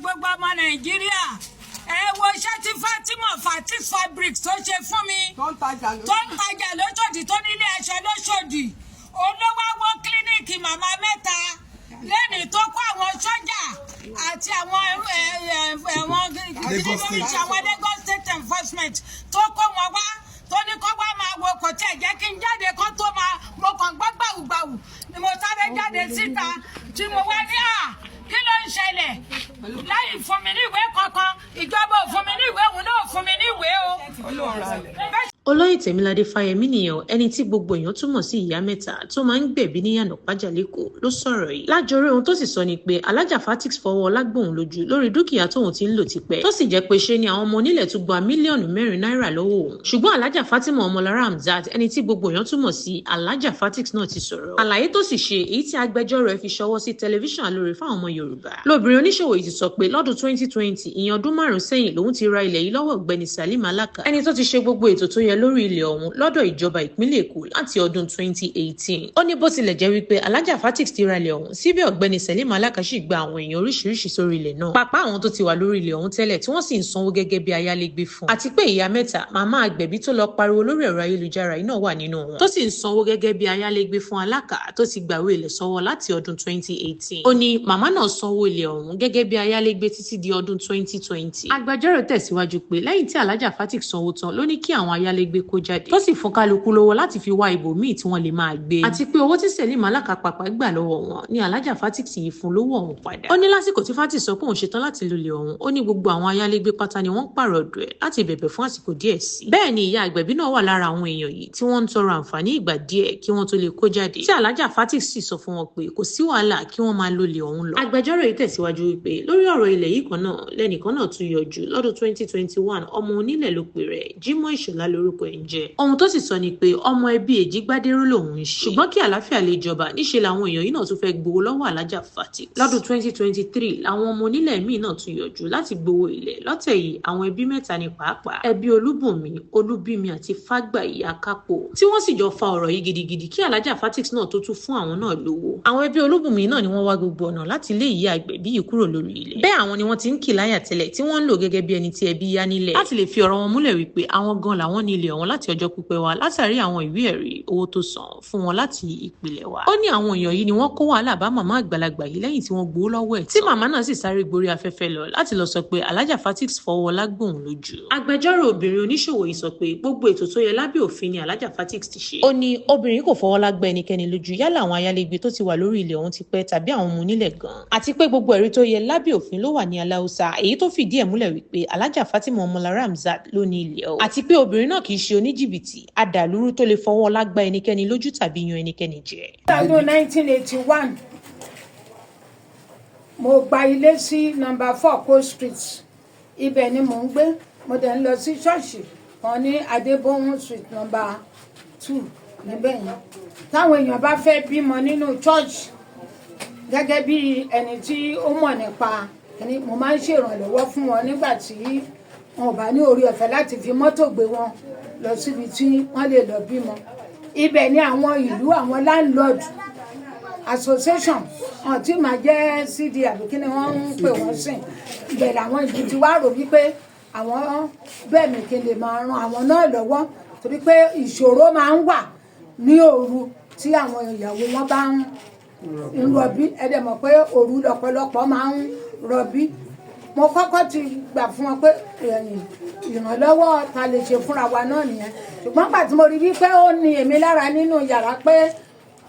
Gbogbo ọmọ Nàìjíríà, ẹ wo iṣẹ́ tí Fatima Fatik Fabrics tó ṣe fún mi, tó ń tajà lórí. Tó ń tajà lóṣòdì, tó nílé aṣọ lóṣòdì, olówó wọ clinic màmá mẹ́ta lẹ́ni, tó kó àwọn sọ́jà àti àwọn ẹ̀wọ̀n Lagos State. Àwọn Lagos State Enforcement tó kó wọn wá, tó ní kó wá máa wo. Kò tẹ̀ jẹ́ kí n jáde kó tó máa mo kàn gbọ́ gbàùgbàù ni mo sáré jáde síta tí mo wá ní à kí ló ń ṣẹlẹ̀, láì fún mi ní ìwé kankan. Ìjọba ò fún mi ní ìwé, òun náà ò fún mi ní ìwé o. Olóyè Tèmiládé Fáyẹmí nìyẹn, ẹni tí gbogbo èèyàn túmọ̀ sí Ìyá Mẹ́ta, tó máa ń gbẹ̀bí ní Yànà Pájà lẹ́kọ̀ọ́, ló sọ̀rọ̀ yìí. Lájọrí, ohun tó sì sọ ni pé Alájà Fatix fọwọ́ ọlá gbóhùn lójú lórí dúkìá tóun ti ń lò tipẹ́, tó sì jẹ́ pé ṣe ni àwọn ọmọ onílẹ̀ tún gba mílíọ̀nù 4 náírà lọ́wọ́ òun. Ṣùgbọ́n Alájà Fatima Ọmọlára Hamzat, ẹni tí gbogbo èèyàn túmọ̀ sí Alájà Fatix náà, ti sọ̀rọ̀. Àlàyé tó sì ṣe, èyí tí agbẹjọ́rò ẹ̀ fi ṣọwọ́ sí tẹlifíṣàn Alóore fáwọn ọmọ Yorùbá, lóbìnrin oníṣòwò yìí ti sọ pé lọ́dún 2020, ìyẹn ọdún 5 sẹ́yìn, lòun ti ra ilẹ̀ yìí lọ́wọ́ ọ̀gbẹ́ni Salim Alaka, ẹni tó ti ṣe gbogbo ètò tó yẹ lórí ilẹ̀ ọ̀hún lọ́dọ̀ ìjọba ìpínlẹ̀ Èkó láti ọdún 2018. Ó ní bó tilẹ̀ jẹ́ wípé Alájà Fatix ti ra ilẹ̀ ọ̀hún, síbẹ̀ ọ̀gbẹ́ni Salim Alaka sì gba àwọn èèyàn oríṣiríṣi sórí ilẹ̀ náà, pàápàá àwọn tó ti wà lórí ilẹ̀ ọ̀hún tẹ́lẹ̀, tí wọ́n sì ń sanwó gẹ́gẹ́ bí ayálégbé fún. Àti pé Ìyá Mẹ́ta, màmá àgbẹ̀bí tó lọ pariwo lórí ẹ̀rọ ayélujára yìí náà, wà nínú wọn, tó sì ń sanwó gẹ́gẹ́ bí ayálégbé fún Alaka tó ti gbàwé ilẹ̀ sọ́wọ́ láti ọdún 2018. Ó ní màmá náà sanwó ilẹ̀ ọ̀hún gẹ́gẹ́ bí ayálégbé títí di ọdún 2020. Agbẹjọ́rò tẹ̀síwájú pé lẹ́yìn tí Alájà Fatix sanwó tán ló ní kí àwọn ayálégbé kó jáde, tó sì fún kálukú lówó láti fi wá ibòmíì tí wọ́n lè máa gbé, àti pé owó tí Selim Alaka pàpà gbà lọ́wọ́ wọn ní Alájà Fatix yìí fún lówó ọ̀hún padà. Ó ní lásìkò tí Fatix sọ pé òun ṣetán láti lulẹ̀ ọ̀hún, ó ní gbogbo àwọn ayálégbé pátá ni wọ́n ń pààrọ̀ ọ̀dọ̀ ẹ̀ láti bẹ̀bẹ̀ fún àsìkò díẹ̀ sí i. Bẹ́ẹ̀ ni ìyá àgbẹ̀bí náà wà lára àwọn èèyàn yìí tí wọ́n ń tọrọ àǹfààní ìgbà díẹ̀ kí wọ́n tó lè kó jáde, tí Alájà Fatix sì sọ fún wọn pé kò sí wàhálà, kí wọ́n máa lólè ọ̀hún lọ. Agbẹjọ́rò yìí tẹ̀síwájú wípé lórí ọ̀rọ̀ ilẹ̀ yìí kan náà lẹ́nìkan náà tún yọjú lọ́dún 2021. Ọmọ onílẹ̀ ló pè rẹ̀, Jimoh Ìṣọ̀lá lórúkọ ẹ̀ ń jẹ́. Ohun tó sì sọ ni pé ọmọ ẹbí Èjìgbádéró lòun ń ṣe, ṣùgbọ́n kí àlàáfíà lè jọba, níṣe làwọn èèyàn yìí náà tún fẹ́ gbowó lọ́wọ́ Alájà Fatix. Lọ́dún 2023 làwọn ọmọ onílẹ̀ míì náà tún yọjú láti gbowó ilẹ̀. Lọ́tẹ̀ yìí, àwọn ẹbí mẹ́ta ní pàápàá, ẹbí Olúbùnmi, Olúbími àti Fágbàyí Akápò, tí wọ́n sì jọ fa ọ̀rọ̀ yìí gidigidi kí Alájà Fatix náà tó tún fún àwọn náà lówó. Àwọn ẹbí Olúbùnmi náà ni wọ́n wá gbogbo ọ̀nà láti lé ìyá àgbẹ̀bí yìí kúrò lórí ilẹ̀. Bẹ́ẹ̀ àwọn ni wọ́n ti ń kì láyà tẹ́lẹ̀, tí wọ́n ń lò gẹ́gẹ́ bí ẹni tí ẹbí yá nílẹ̀, láti lè fi ọ̀rọ̀ wọn múlẹ̀ wípé àwọn gan làwọn ní ilẹ̀ ọ̀hún láti ọjọ́ pípẹ́ wá, látàrí àwọn ìwé ẹ̀rí owó tó san fún wọn láti ìpìlẹ̀ wá. Ó ní àwọn èèyàn yìí ni wọ́n kó wàhálà bá màmá àgbàlagbà yìí lẹ́yìn tí wọ́n gbowó lọ́wọ́ ẹ̀, tí màmá náà sì sáré gborí afẹ́fẹ́ lọ láti lọ sọ pé Alájà Fatix fọwọ́ lágbóhùn lójú. Agbẹjọ́rò obìnrin oníṣòwò yìí sọ pé gbogbo ètò tó yẹ lábẹ́ òfin ni Alájà Fatix ti ṣe. Ó ní obìnrin kò fọwọ́ lágbá ẹnikẹ́ni lójú, yálà àwọn ayálégbé tó ti wà lórí ilẹ̀ ọ̀hún ti pẹ́ tàbí àwọn ọmọ onílẹ̀ gan. Àti pé gbogbo ẹ̀rí tó yẹ lábẹ́ òfin ló wà ní aláùsá, èyí tó fìdí ẹ̀ múlẹ̀ wípé Alájà Fatima Ọmọlára Hamzat ló ní ilẹ̀ ọ̀hún. Àti pé obìnrin náà kì í ṣe oníjìbìtì adàlúrú tó lè fọwọ́ lágbá ẹnikẹ́ni lójú tàbí yan ẹnikẹ́ni jẹ. Ọdún 1981, mo gba ilé sí number 4 Coast Street. Ibẹ̀ ni mò ń gbé. Mo dẹ̀ ń lọ sí ṣọ́ọ̀ṣì kan ní Adébóhùn Street number 2 níbẹ̀ yẹn. Táwọn èèyàn bá fẹ́ bímọ nínú church, gẹ́gẹ́ bí ẹni tí ó mọ̀ nípa kíní, mo máa ń ṣèrànlọ́wọ́ fún wọn nígbà tí wọn ò bá ní orí ọ̀fẹ́ láti fi mọ́tò gbé wọn lọ síbi tí wọ́n lè lọ bímọ. Ibẹ̀ ni àwọn ìlú, àwọn landlord association wọn tí máa jẹ́ cd àbí kí ni wọ́n ń pè wọ́n sìn. Ibẹ̀ làwọn ìlú ti wá rò wípé àwọn bẹ́ẹ̀ mi kí n lè máa ran àwọn náà lọ́wọ́, torí pé ìṣòro máa ń wà ní òru tí àwọn ìyàwó wọn bá ń rọbí. Ẹ dẹ̀ mọ̀ pé òru lọ́pọ̀lọpọ̀ máa ń rọbí. Mo kọ́kọ́ ti gbà fún wọn pé ìrànlọ́wọ́ ta lè ṣe fúnra wa náà nìyẹn. Ṣùgbọ́n pàtí mo rí wípé ó ní èmi lára nínú yàrá, pé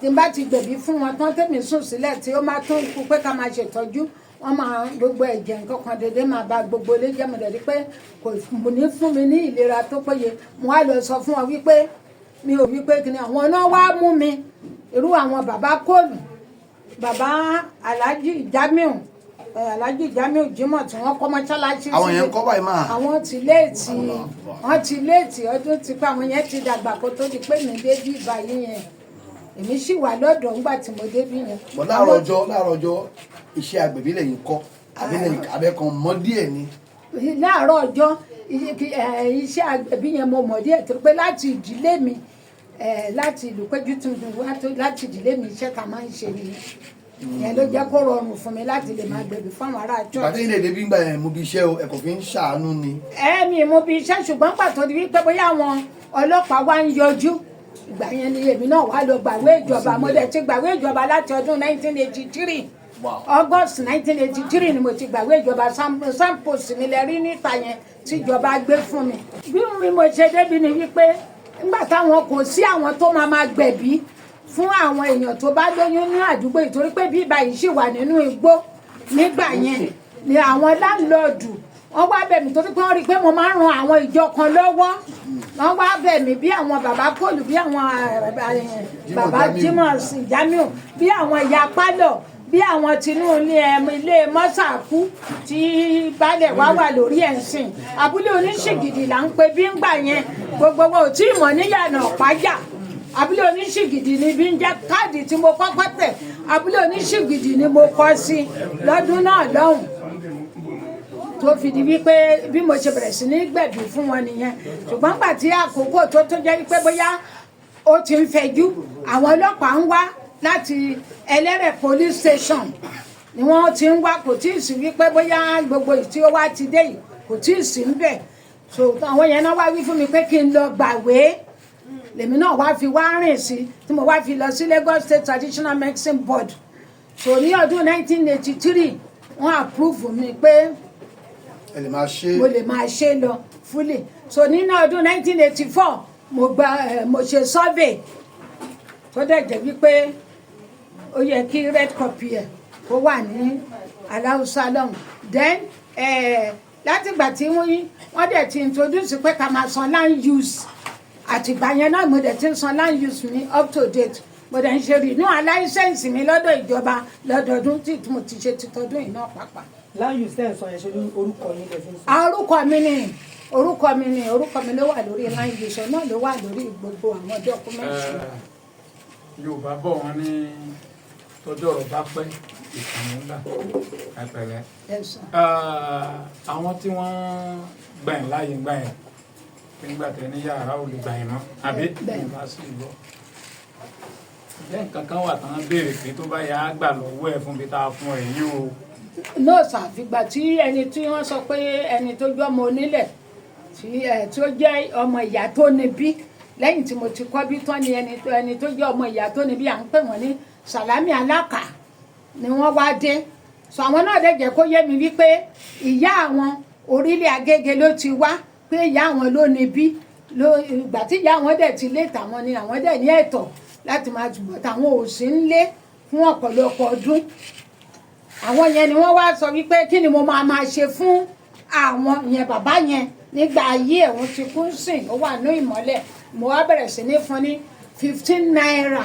tí n bá ti gbẹ̀bí fún wọn tán, tèmi sùn sílẹ̀, tí ó máa tún kú pé ká máa ṣètọ́jú wọ́n, máa gbogbo ẹ̀jẹ̀ nǹkan kan dédé máa ba gbogbo ilé jẹ́. Mo dẹ̀ rí pé kò ní fún mi ní ìlera tó péye. Mo wá lọ sọ fún wọn wípé mi ò wípé kí ni àwọn náà wá mú mi, irú àwọn bàbá kóòlù, bàbá Alhaji Jamiu, Alhaji Jamiu Jimoh, tí wọ́n kọ́ mọ́ṣáláṣí. Àwọn yẹn ń kọ́ báyìí máa. Àwọn ti late, wọ́n ti late. Ọdún ti pé àwọn yẹn ti dàgbà kó tó di pé mi débí báyìí yẹn. Èmi sì wà lọ́dọ̀ ńgbà tí mo débí yẹn. Bọ̀ láàárọ̀ ọjọ́, iṣẹ́ agbẹ̀bí lẹ́yìn kọ́ àbí lẹ́yìn abẹ́kan mọ́ díẹ̀ ni? Láàárọ̀ ọjọ́, iṣẹ́ agbẹ̀bí yẹn, mo mọ̀ díẹ̀, torí pé láti ìdílé mi, láti ìlú péjú tuntun wá tó, láti ìdílé mi, iṣẹ́ tá a máa ń ṣe nìyẹn. Ìyẹn ló jẹ́ kó rọrùn fún mi láti lè máa gbẹ̀bí fáwọn ará church. Ìpàdé ilé ìdè bí ń gbà yẹn mú bí iṣẹ́ o, ẹ̀kọ́ fi ń ṣàánú ni. Ẹ̀mí mo bí iṣẹ́, ṣùgbọ́n pàtó di wípé bóyá àwọn ọlọ́pàá wá ń yọjú, ìgbà yẹn ni èmi náà wá lọ gbàwé ìjọba. Mo dẹ̀ ti gbàwé ìjọba láti ọdún 1983. August 1983 ni mo ti gbàwé ìjọba. Signpost mi lẹ rí níta yẹn tíjọba gbé fún mi. Bí mi mo ṣe débi ni wípé nígbà táwọn kò sí àwọn tó máa máa gbẹ̀bí fún àwọn èèyàn tó bá lóyún ní àdúgbò yìí, torí pé bí ìbá yìí ṣì wà nínú igbó nígbà yẹn, ni àwọn landlord wọ́n wá bẹ̀ mí, torí pé wọ́n rí i pé mo máa ń ran àwọn ìjọ kan lọ́wọ́. Wọ́n wá bẹ̀ mí, bí àwọn bàbá Kóòlù, bí àwọn bàbá Jamiu. Jimoh Jamiu, bí àwọn ìyá pálọ̀, bí àwọn tinú ilé ilé mọ́sàkú tí baálẹ̀ wá wà lórí ẹ̀ ń sìn. Abúlé Oníṣìgìdì là ń pe bí ń gbà yẹn. Gbogbo wa ò tí ì mọ̀ níyànà Ọ̀pájà. Abúlé Oníṣìgìdì ni bí ń jẹ́. Káàdì tí mo kọ́kọ́ tẹ̀, abúlé Oníṣìgìdì ni mo kọ sí lọ́dún náà lọ́hùn, tó fi di wípé bí mo ṣe bẹ̀rẹ̀ sí ní gbẹ̀bí fún wọn nìyẹn. Ṣùgbọ́n gbà tí àkókò tó jẹ́ wípé bóyá ó ti ń fẹjú, àwọn ọlọ́pàá ń wá láti Ẹlẹ́rẹ̀ police station ni wọ́n ti ń wá. Kò tí ì sí wípé bóyá gbogbo ìtí ó wá ti dé yìí, kò tí ì sí ń bẹ̀. So àwọn yẹn náà wá wí fún mi pé kí n lọ gbàwé. Lèmi náà wá fi wá rìn sí tí mo wá fi lọ sí Lagos State Traditional Medicine Board. So ní ọdún 1983, wọ́n approve mi pé ẹ lè máa ṣe. Mo lè máa ṣe lọ fully. So nínú ọdún 1984, mo gba ẹ mo ṣe survey, tó dẹ̀ jẹ́ wípé ó yẹ kí red copy ẹ̀ kó wà ní Aláùsá lọ́hùn. Then látìgbà tí wọ́n dẹ̀ ti introduce pé ká máa san land use, àtìgbà yẹn náà mo dẹ̀ ti ń san land use mi up to date. Mo dẹ̀ ń ṣe renew license mi lọ́dọ̀ ìjọba lọ́dọọdún, tí mo ti ṣe titọdún yìí náà pàápàá. Land use tẹ́ ẹ̀ sọ yẹn, ṣe ní orúkọ yín lẹ fi ń sọ? Orúkọ mi ni, orúkọ mi ni, orúkọ mi ló wà lórí land use náà, ló wà lórí gbogbo àwọn document. Yorùbá bọ̀, wọ́n ní tọ́jú ọ̀rọ̀ bá pẹ́, ìkànnì ńlá ẹ̀pẹ̀lẹ́. Yes, sir. Àwọn tí wọ́n gbà yín láàyè gbà yín nígbà tẹ ní yàrá ò lè gbà yín mọ́, àbí? Bẹ́ẹ̀. Bá sì gbọ́, ǹjẹ́ nǹkan kan wà tán béèrè pé tó bá yà á gbà lọ́wọ́ ẹ̀ fún bí tá a fún ẹ̀ yìí o? No sir, àfìgbà tí ẹni tí wọ́n sọ pé ẹni tó jẹ́ ọmọ onílẹ̀ tí ẹ tí ó jẹ́ ọmọ ìyá tó níbí, lẹ́yìn tí mo ti kọ́ bí tán ni ẹni tó jẹ́ ọmọ ìyá tó níbí, à ń pè wọ́n ní Sàlámì Alákà, ni wọ́n wá dé. So àwọn náà dẹ̀ jẹ́ kó yé mi wípé ìyá àwọn, orílẹ̀ Agége ló ti wá, pé ìyá àwọn ló níbí ló. Ìgbà tí ìyá àwọn dẹ̀ ti lé tàwọn ni àwọn dẹ̀ ní ẹ̀tọ́ láti máa túbọ̀ tàwọn ò sí ń lé fún ọ̀pọ̀lọpọ̀ ọdún. Àwọn yẹn ni wọ́n wá sọ wípé kí ni mo máa máa ṣe fún àwọn yẹn. Bàbá yẹn nígbà ayé ẹ̀, wọ́n ti kú sìn, ó wà ní ìmọ́lẹ̀. Mo wá bẹ̀rẹ̀ sí ní fún ní ₦15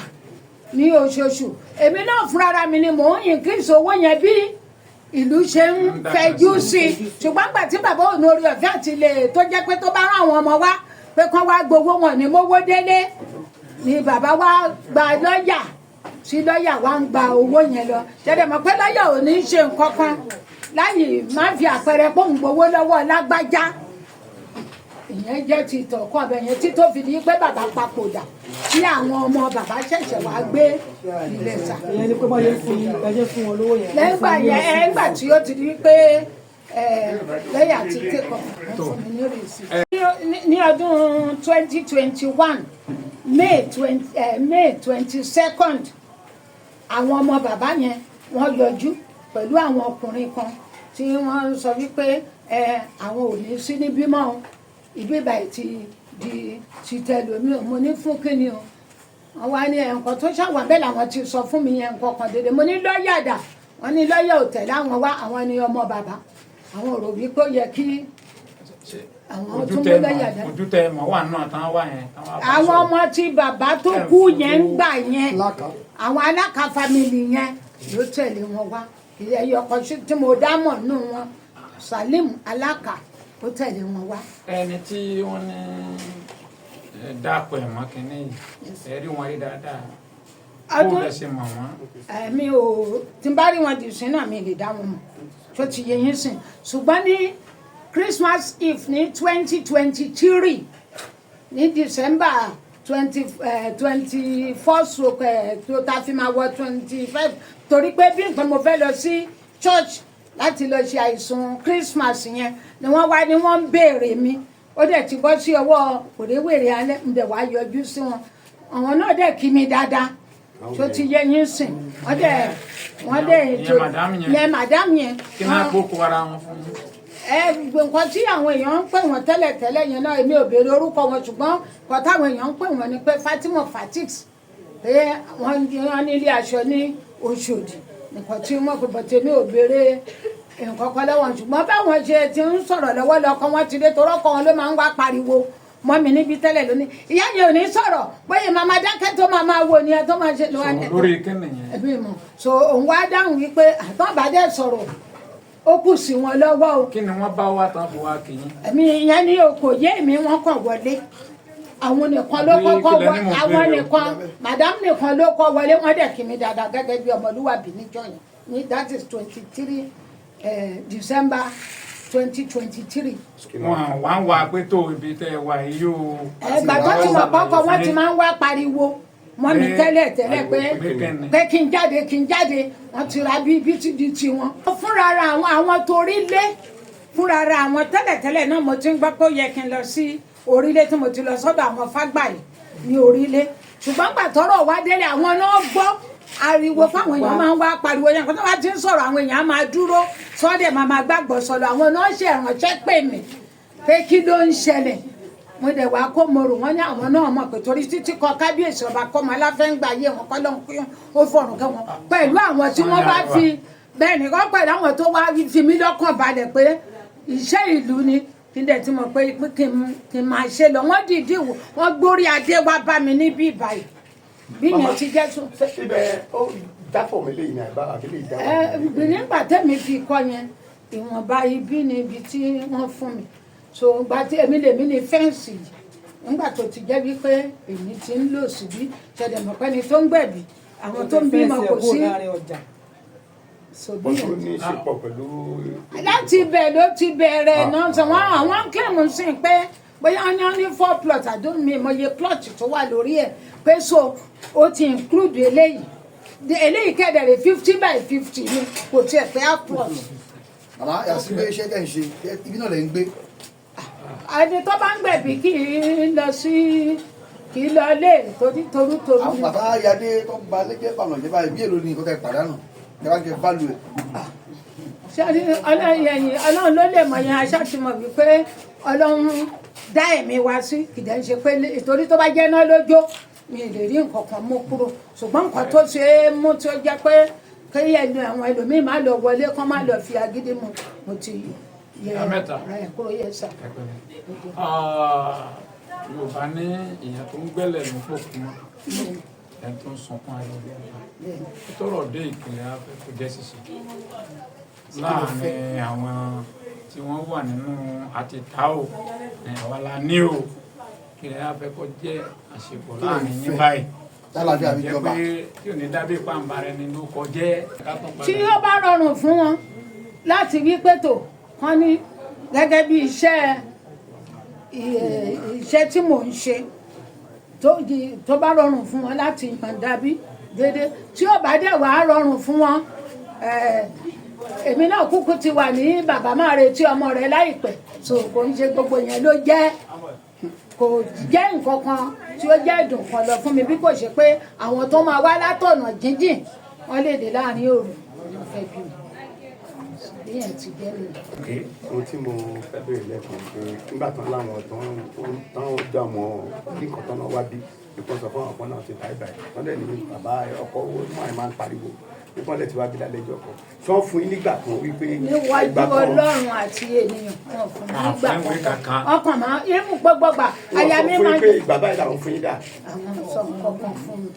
ní oṣooṣù. Èmi náà fúnra mi ni mò ń increase owó yẹn bí ìlú ṣe ń fẹjú sí i. Ṣùgbọ́n gbà tí bàbá òun orí ọ̀fẹ́ àti ilé tó jẹ́ pé tó bá rán àwọn ọmọ wa pé kán wá gbowó wọn ní mówó délé, ni bàbá wa gba lọ́ọ̀yà, tí lọ́ọ̀yà wa ń gba owó yẹn lọ. Ṣẹlẹ̀ mọ̀ pé lọ́ọ̀yà ò ní í ṣe nǹkan kan láyè má fi àpẹẹrẹ pé òun gbowó lọ́wọ́ lágbájá. Ìyẹn jẹ́ ti ìtọ̀kọ́ ọbẹ̀ yẹn tí tó fi di pé bàbá papòdà, tí àwọn ọmọ bàbá ṣẹ̀ṣẹ̀ wá gbé ilẹ̀ sà. Ìyẹn ni pé bọ́ ṣe ń fún yín, ẹ ṣe fún wọn lówó yẹn. Lẹ́gbà yẹn, ẹgbà tí ó ti di pé lẹ́yà ti take off, wọ́n fún mi ní receipt. Ní ọdún 2021, May 22nd, àwọn ọmọ bàbá yẹn wọ́n yọjú pẹ̀lú àwọn ọkùnrin kan tí wọ́n sọ wípé àwọn ò ní sí níbí mọ́ o, ibi báyìí ti di ti tẹlómi o. Mo ní fún kíni o? Wọ́n wá ní nǹkan tó ṣàwọn bẹ́ẹ̀ làwọn ti sọ fún mi yẹn, nǹkan kan dédé. Mo ní lọ́ọ̀yà dà? Wọ́n ní lọ́ọ̀yà ò tẹ̀lé àwọn wá. Àwọn ní ọmọ bàbá, àwọn ò rò wípé ó yẹ kí àwọn Ojú tún tẹ mú lọ́ọ̀yà mọ̀ dá. Ojú tẹ mọ̀ wà nù àtàwọn wà yẹn táwọn bá Àwọn sọ̀rọ̀. ọmọ tí bàbá tó kú yẹn ń gbà yẹn, àwọn Aláka family yẹn ló tẹ̀lé wọn wá. Ẹyọ kan tí mo dá mọ̀ nù wọn, Salim Aláka, ó tẹ̀lé wọn wá. Ẹni tí wọ́n ní ẹ dápọ̀ ẹ̀ mọ́ kínní yìí, ẹ rí wọn rí dáadáa bó lẹ ṣe mọ̀ wọ́n? Ẹ̀mí ò, tí n bá rí wọn dì sí náà, mi lè dá wọn mọ̀, tó ti yẹ yín sìn. Ṣùgbọ́n ní Christmas Eve ní 2023, ní December 24 stroke tó ta fi máa wọ 25, torí pé bí nǹkan mo fẹ́ lọ sí church láti lọ ṣe àìsùn Christmas yẹn ni wọ́n wá ní wọ́n ń béèrè mi. Ó dẹ̀ ti bọ́ sí ọwọ́ òréwèrè alẹ́, ń dẹ̀ wá yọjú sí wọn. Àwọn náà dẹ̀ kí mi dáadáa, tó ti yẹ yín sìn. Wọ́n dẹ̀ Ìyẹn madam yẹn. Yẹn madam yẹn. Kí náà kó kó ara wọn fún yín? Ẹ nǹkan tí àwọn èèyàn ń pè wọ́n tẹ́lẹ̀ tẹ́lẹ̀ yẹn náà, èmi ò béèrè orúkọ wọn, ṣùgbọ́n nǹkan táwọn èèyàn ń pè wọ́n ni pé Fatima Fatix, pé wọ́n nílé aṣọ ní Òṣòdì, nǹkan tí wọ́n pè bọ̀. Tèmi ò béèrè nǹkan kan lọ́wọ́, ṣùgbọ́n báwọn ṣe ti ń sọ̀rọ̀ lọ́wọ́ lọ́kọ wọn ti dé, torọ́kọ wọn ló máa ń wá pariwo mọ́ mi níbi tẹ́lẹ̀ lónìí. Ìyá yẹn ò ní sọ̀rọ̀, bóyá màmá dákẹ́ tó máa máa wò ni ẹ tó máa ṣe lọ́wọ́. Sọ̀rọ̀ lórí kíni yẹn? Ẹbí mọ̀ so òun wá dáhùn wípé àtọ́bàdé sọ̀rọ̀, ó kù sí wọn lọ́wọ́ o. Kí ni wọ́n bá wá tán fi wá kì í? Ẹ̀mí ìyẹn ní o kò yé mi. Wọ́n kàn wọlé, àwọn nìkan ló Àbí kọ́kọ́ kílẹ̀ wọ ní mò ń àwọn béèrè o? nìkan, madam nìkan ló kọ́ wọlé. Wọ́n dẹ̀ kí mi dáadáa gẹ́gẹ́ bí ọmọlúwàbí níjọ́ yẹn ní, that is 23 December 2023. Wọn wá ń wá pé tó ibi tẹ́ ẹ wà yìí yóò. Ẹgbà tó ti mọ̀ pọ́kọ wọ́n ti máa ń wá pariwo mọ́ mi tẹ́lẹ̀ tẹ́lẹ̀ pé Pé kíni? pé kí n jáde, kí n jáde. Wọ́n ti ra bí bí ti di tiwọn. Fúnra ra àwọn torí lé fúnra ra àwọn tẹ́lẹ̀tẹ́lẹ̀ náà, mo ti ń gbọ́ pé ó yẹ kí n lọ sí orílẹ̀ tí mo ti lọ sọ́dọ̀ àwọn fágbàyì ní orílẹ̀, ṣùgbọ́n gbà tọ́rọ̀ wá délé, àwọn náà gbọ́ ariwo fáwọn èèyàn máa ń wá pariwo yẹn kó tó bá ti ń sọ̀rọ̀, àwọn èèyàn á máa dúró sọ́dẹ̀, máa máa gbàgbọ́ sọ̀rọ̀. Àwọn náà ṣe ìrànṣẹ́ pè mí pé kí ló ń ṣẹlẹ̀. Mo dẹ̀ wá kó mo rò wọ́n ní àwọn náà mọ̀ pé torí títí kọ kábíyèsí ọba kọ́mọ aláfẹ́ ń gba ayé wọn kọ́ lọ́n pé ó fọ̀rùn kẹ́ wọn pẹ̀lú àwọn tí wọ́n bá fi bẹ́ẹ̀ ni kọ́ pẹ̀lú àwọn tó wá fi mí lọ́kàn balẹ̀ pé iṣẹ́ ìlú ni kí n dẹ̀ ti mọ̀ pé kí n máa ṣe lọ. Wọ́n dìídì wọ́n gbórí adé wá bá mi níbí báyìí bí yẹn ti jẹ́ sùn. Ṣé ibẹ̀ ó dáfọ̀ mi lè ní àbá àbí lè dá? Ẹ nígbà tẹ́mi fi kọ́ yẹn, ìwọ̀nba ibi ni ibi tí wọ́n fún mi. So ìgbà tí èmi lèmi ní fence yìí, nígbà tó ti jẹ́ wípé èmi ti ń lò síbí, ṣẹ̀dẹ̀ mọ̀ pé ẹni tó ń gbẹ̀bí, àwọn tó ń bímọ kò sí. Láàrin ọjà. So bí Bọ́n tó yẹn ní í ṣe pọ̀ pẹ̀lú. Láti ibẹ̀ ló ti bẹ̀rẹ̀ náà sọ wọ́n àwọn ń claim sí pé bóyá wọ́n ní four plot àdó mi mọye plot tó wà lórí ẹ̀, pé so ó ti include eléyìí. Eléyìí kẹ̀dẹ̀rẹ̀ 50 by 50 ni, kò tiẹ̀ pé half plot. Màmá, yàtọ̀ pé iṣẹ́ tẹ̀ ń ṣe, ibi náà lẹ̀ ń gbé? Ẹni tó bá ń gbẹ̀bí kì í lọ sí, kì í lọ lé torí torútorú Àwọn ni. bàbá yadé tó ba lẹ́jẹ́ bàmọ̀ jẹ́ báyìí, bí èlò ni nǹkan tẹ̀ pàdánù ẹ bá jẹ value ẹ̀? Ṣé Ọlọ́run yẹn, Ọlọ́run ló lè mọ̀ yẹn. Aṣá ti mọ̀ wípé Ọlọ́run dá ẹ̀mí wa sí, kì í dẹ̀ ń ṣe pé ìtorí tó bá jẹ́ náà lójó mi lè rí nǹkan kan mú kúrò, ṣùgbọ́n nǹkan tó ṣe é mú tí ó jẹ́ pé kí ẹnu àwọn ẹlòmíì má lọ wọlé kán má lọ fi agídí mu, mo ti yẹ Ìyá mẹ́ta. ẹ kúrò yẹ sà. Ah, Yorùbá ní èèyàn tó ń gbẹ́lẹ̀ ló ń pòkú mọ́, ẹni tó ń sunkún ayọ̀ ló ń bá tọrọ dé. Ìpìlẹ̀ afẹ́ kò jẹ́ ṣíṣe láàrin àwọn tí wọ́n wà nínú àti tá o àwa la ní o. Ìpìlẹ̀ afẹ́ kò jẹ́ àṣepọ̀ láàrin yín báyìí Tálàfíà fi jẹ́ jọba. Pé tí ò ní dábìí pàǹbà rẹ ni ló kọjẹ́ ká tún padà. Tí ó bá rọrùn fún wọn láti wí pé tó kán ní gẹ́gẹ́ bí iṣẹ́ tí mò ń ṣe tó bá rọrùn fún wọn láti yànda bí déédéé, tí ó bá dẹ̀ wá rọrùn fún wọn, èmi náà kúkú ti wà ní bàbá máa retí ọmọ rẹ láìpẹ́, so kò ń ṣe gbogbo yẹn ló jẹ́, kò jẹ́ nǹkan kan tí ó jẹ́ ìdùn kan lọ fún mi, bí kò ṣe pé àwọn tó máa wá látọ̀nà jíjìn wọ́n lè dé láàrin òru, wọ́n fẹ́ bí mi, bí yẹn ti jẹ́ nìyẹn. Ohun tí mo fẹ́ béèrè lẹ́kọ̀ọ́ ni pé nígbà tán láwọn tán dá mọ́ nǹkan tán náà wá bí nípa sọ fún àwọn kan náà ti ta ibà yìí, wọ́n dẹ̀ ní bàbá ọkọ owó máa máa ń pariwo nípa ọ̀lẹ́ tí wàá bí lálẹ́ ẹjọ́ kan, ṣé wọ́n fún yín nígbà kan wípé Níwájú ìgbà kan Ọlọ́run àti ènìyàn, wọn fún mi nígbà Àfún ìwé kankan. kankan. Ọkàn máa ń gbogbo gbà àyà wọ́n mi sọ fún máa yín ń pé ìgbà báyìí làwọn fún yín dà? Àwọn sọ nǹkan fún mi,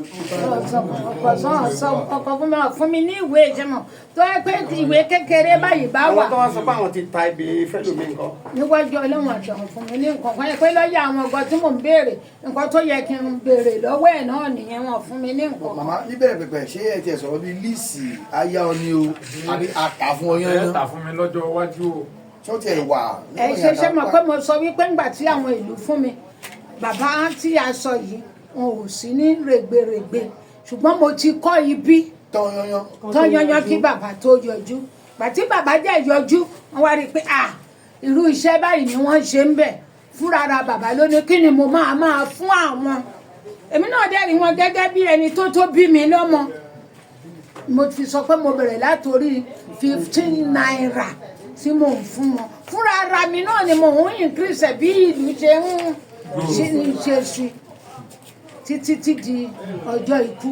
ọkọ̀ sọ nǹkan fún mi, fún mi ní ìwé ìjẹmọ̀ tó yẹ pé ìwé kékeré báyìí bá wà. Àwọn tó wá sọ pé àwọn ti ta ibi fẹ́lòmí nǹkan? Níwájú Ọlọ́run àti àwọn fún mi ní nǹkan kan yẹ pé lọ́yà àwọn ọgbọ́n tí mò ń béèrè, nǹkan tó yẹ kí n béèrè lọ́wọ́ ẹ̀ náà nìyẹn. Wọn fún mi ní nǹkan kan. Màmá, níbẹ̀rẹ̀ pẹ̀pẹ̀, ṣé ẹ tiẹ̀ sọ̀rọ̀ bíi lease ayá ọ ni o àbí àtà fún ọ Ẹ yán tà fún mi lọ́jọ́ iwájú o. Ṣé ó tiẹ̀ wà? Ẹ ṣe mọ̀ pé mo sọ wípé ńgbà tí àwọn ìlú fún mi Bàbá tí a sọ yìí, wọn ò sí ní rẹ̀gbẹ̀rẹ̀gbẹ̀, ṣùgbọ́n mo ti kọ́ ibi Tán yanyan. tán yanyan kí bàbá tó yọjú. Gbàtí bàbá dẹ̀ yọjú, wọ́n wá rí i pé à, irú iṣẹ́ báyìí ni wọ́n ṣe ń bẹ̀. Fúnra bàbá ló ní kí ni mo máa máa fún àwọn. Èmi náà dẹ̀ rí wọn gẹ́gẹ́ bí ẹni tó bí mi lọ́mọ. Mo ti sọ pé mo bẹ̀rẹ̀ látòrí ₦15 tí mò ń fún wọn. Fúnra ara mi náà ni mò ń increase ẹ̀ bí ìlú ṣe ń ṣe sí títí tí di ọjọ́ ikú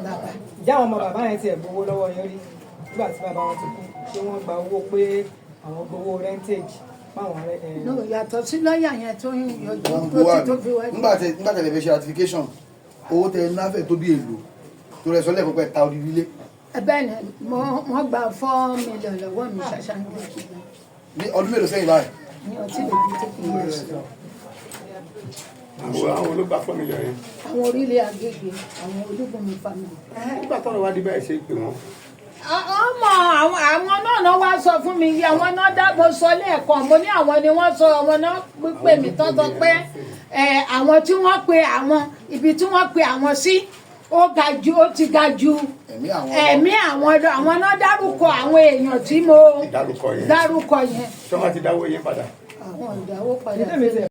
bàbá. Ìjà àwọn ọmọ bàbá yẹn tiẹ̀ gbowó lọ́wọ́ yẹn rí nígbà tí bàbá wọn ti kú? Ṣé wọ́n gba owó pé àwọn gbowó rentage fáwọn rẹ? No, yàtọ̀ sí lọ́ọ̀yà yẹn tó ń yọjú Wọ́n tó gbowó ti àbí? tó fi wájú. Nígbà tẹ lè fẹ́ ṣe ratification, owó tẹ náfẹ̀ tó bí èlò tó rẹ sọ lẹ́ẹ̀kan pé ta odidi ilé? Bẹ́ẹ̀ ni, wọ́n gba 4 million lọ́wọ́ mi ṣàṣàǹgì. Ní ọdún mélòó sẹ́yìn báyìí? Ní ọtí lè bí tó fi yẹ sí. Àwọn olóògbà 4 million yẹn? Àwọn orílẹ̀ Agége, àwọn Olúbùnmi family. Nígbà tọ́rọ̀ wá di báyìí, ṣe é pè wọ́n? Ọmọ àwọn náà wá sọ fún mi yìí, àwọn náà dábò sọ lẹ́ẹ̀kan. Mo ní àwọn ni wọ́n sọ, àwọn náà pè mí tọ́tọ́ pé ẹ, àwọn tí wọ́n pe àwọn, ibi tí wọ́n pe àwọn sí, ó ga ju, ó ti ga ju ẹ̀mí àwọn ẹ̀mí àwọn lọ. Àwọn náà dárúkọ àwọn èèyàn tí mo Dárúkọ yẹn. dárúkọ yẹn. Ṣé wọ́n ti dáwọ́ yẹn padà? Àwọn ìdáwó padà. Ìdílé mi tiẹ̀